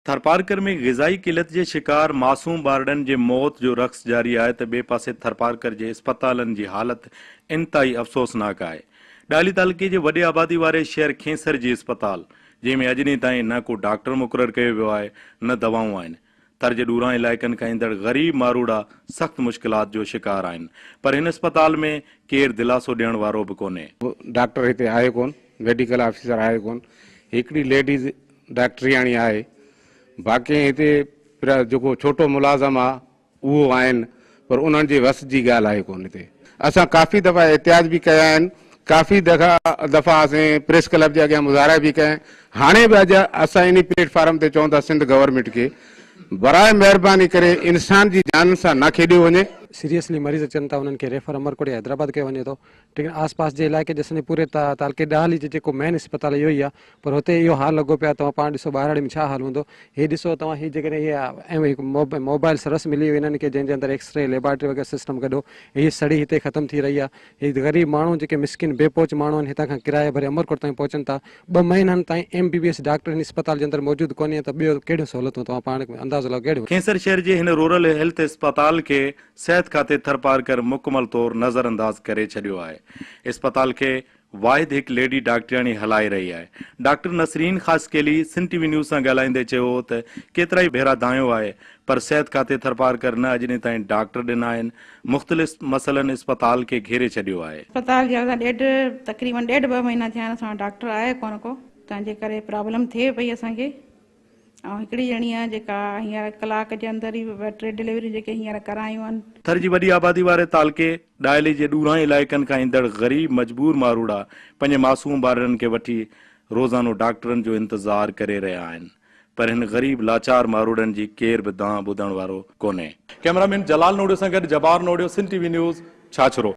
ٿرپارڪر ۾ غذائي قلت جي شڪار معصوم ٻارڙن جي موت جو رقص جاري آهي ته ٻئي پاسي ٿرپارڪر جي اسپتالن جي حالت انتهائي افسوسناڪ آهي. ڏاهلي تعلقي جي وڏي آبادي واري شهر کينسر جي اسپتال جنهن ۾ اڄ ڏينهن تائين نه ڪو ڊاڪٽر مقرر ڪيو ويو آهي نه دوائون آهن. ٿر جي ڏورانهن علائقن کان ايندڙ غريب ماروئڙا سخت مشڪلات جو شڪار آهن پر هن اسپتال ۾ ڪير دلاسو ڏيڻ وارو به ڪونهي. ڊاڪٽر هتي آهي ڪونه، ميڊيڪل آفيسر آهي ڪونه، هڪڙي ليڊيز ڊاڪٽرياڻي آهي باقي هتي جيڪو ڇوٽو ملازم آ اهو آهن پر انهن جي وس جي ڳالهه آهي ڪونه. هتي اسان ڪافي دفعا احتجاج به ڪيا آهن، ڪافي دفعا اسين پريس ڪلب جي اڳيان مظاهرا به ڪيا آهن. هاڻي به اڄ اسان انهي پليٽ فارم تي چئون ٿا سنڌ گورنمينٽ کي براء مهرباني ڪري انسان جي جانن سان نه کيڏيو وڃي. سيريسلي مريض اچن ٿا انهن کي ريفر عمرڪوٽ يا حيدرآباد ڪيو وڃي ٿو. ٽيڪن آس پاس جي علائقي جي اسان جي پوري تعلقي ڏاهلي جي جيڪو مين اسپتال اهو ئي آهي پر هتي اهو حال لڳو پيو آهي توهان پاڻ ڏسو ٻهراڙي ۾ ڇا حال هوندو هي ڏسو توهان هي جيڪڏهن هي هڪ موبائل سروس ملي وئي هنن کي جنهن جي اندر ايڪس ري ليبارٽري وغيره سسٽم گڏ هو هي سڙي هتي ختم ٿي رهي آهي هي غريب ماڻهو جيڪي مسڪين بي پهچ ماڻهو آهن هتان کان ڪرايا ڀري عمرڪوٽ تائين پهچن ٿا ٻه مهينن تائين M B B S doctor هن اسپتال جي اندر موجود ڪونهي ته ٻيو ڪهڙيون سهولتون توهان پاڻ اندازو لڳايو ڪهڙيون. کينسر شهر جي هن رورل هيلٿ اسپتال کي صحت کاتي ٿرپارڪر مڪمل طور نظرانداز ڪري ڇڏيو آهي. اسپتال کي واحد هڪ ليڊي ڊاڪٽرياڻي هلائي رهي آهي. Doctor Nasreen Khaskheli Sindh T V news سان ڳالهائيندي چيو هو ته ڪيترائي ڀيرا دانهيو آهي پر صحت کاتي ٿرپارڪر نه اڄ ڏينهن تائين ڊاڪٽر ڏنا آهن، مختلف مسئلن اسپتال کي گهيري ڇڏيو آهي. اسپتال جي اسان ڏيڍ تقريبن ڏيڍ ٻه مهينا ٿيا آهن اسان وٽ ڊاڪٽر آهي ڪونه ڪو تنهن جي ڪري پرابلم ٿئي پئي اسان کي. ۽ هڪڙي ڄڻي آهي جيڪا هينئر ڪلاڪ جي اندر ئي ٻه ٽي ڊليوريون جيڪي هينئر ڪرايون آهن. ٿر جي وڏي آبادي واري تعلقي ڏاهلي جي ڏورانهن علائقن کان ايندڙ غريب مجبور ماروئڙا پنهنجي معصوم ٻارڙن کي وٺي روزانو ڊاڪٽرن جو انتظار ڪري رهيا آهن پر هن غريب لاچار ماروئڙن جي ڪير به دانهن ٻڌڻ وارو ڪونهي. ڪئميرا مين جلال نوڙيو سان گڏ Jabbar Norio, Sindh T V news, Chachro.